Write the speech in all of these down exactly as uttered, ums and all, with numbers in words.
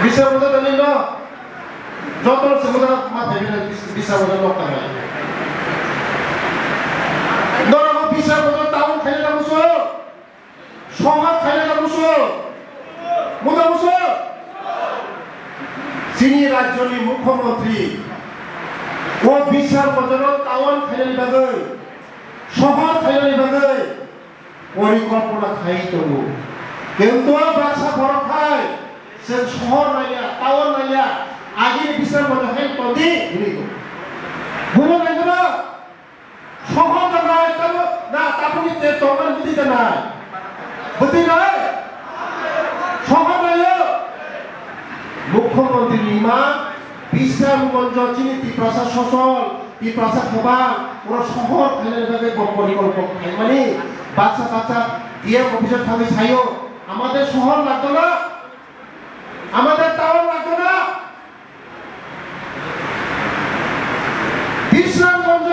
Bisa moja tani no? Joto se moja ma thaibe na bis-, bisa moja nok tanai. Norok bisa moja taun khaina na muso? Sohor khaina na muso? Muda muso? Chini rajyoni mukhyamantri o bisa moja no taun khainani bagwi, sohor khainani bagwi porikolpona khai tongo. Kintu baksa borok hai chwng sohor naiya, town naiya, agini bisar moja hai tondi hinwi tongo. Bumo nangkha sohor da nai, tamo na, tabukni te tongnani bwtwi da nai. Bwtwi nai? Sohor naio. Mukhyamantri ni ma Bisramganj chini Tiprasa sosol, Tiprasa khobang, oro sohor khainani bagwi bo porikolpok khaimani baksa baksa D M office o thangwi saio, "Amader sohor lagto na, amader town lagto na." Bisramganj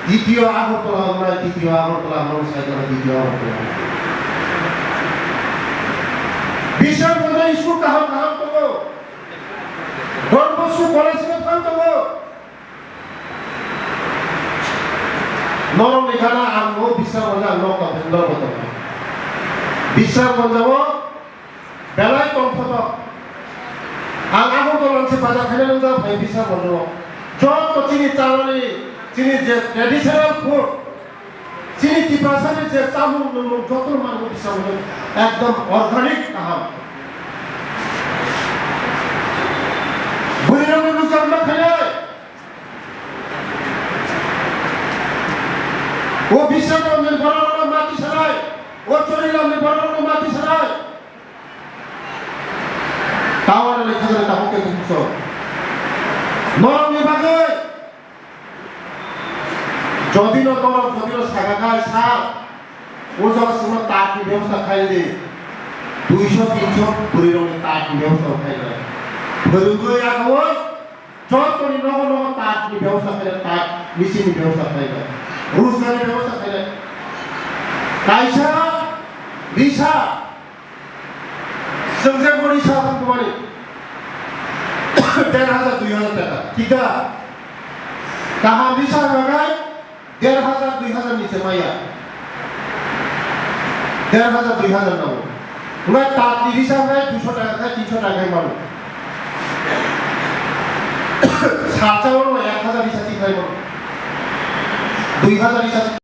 Ditiyo Agartala wngnai, Ditiyo Agartala hwnwi sai tongo, Ditiyo Agartala. Bisramganj school kaham kaham tongo. Don Bosco college-o thang tongo. Norokni gana ang bo Bisramganj ang nok tong, nok tong. Bisramganj-o Belai tongthotok. Ang Agartala se bazar khaina nungjak phai Bisramganj-o. Joto chini chanani, chini je traditional food, chini Tiprasani je chamung nungmung joto manwi Bisramganj-o. Ekdom organic kaham. Bwrwirokni rwchapna khainai. O Bisramganj-ni bororokno mati sanai. O Choriramni bororokno mati sanai. Tawana lekha jani takhuk khe bukso. Norokni bagwi jodi no norok jodi no saka khai sa, o jaga sima tat ni bebosta khai di. Duiso tinso bwrwi rokni tat ni bebosta khai di. Phwrwngwi akhawai jotoni nogo nogo tat ni bebosta khai di, tat machine ni bebosta khai di. Rojgar ni bebosta khai di. Kaisa risa Chwng je boni sa thang tumani der hajar dui hajar taka, thik da? Kaham ni sa hwnbakhai der hajar dui hajar ni se maya. Der hajar dui hajar nango. Hwnba tat ni risa hwnbai duiso taka khai tinso taka khai mano. Salsa o no ek hajar risa ti khai mano. Dui hajar risa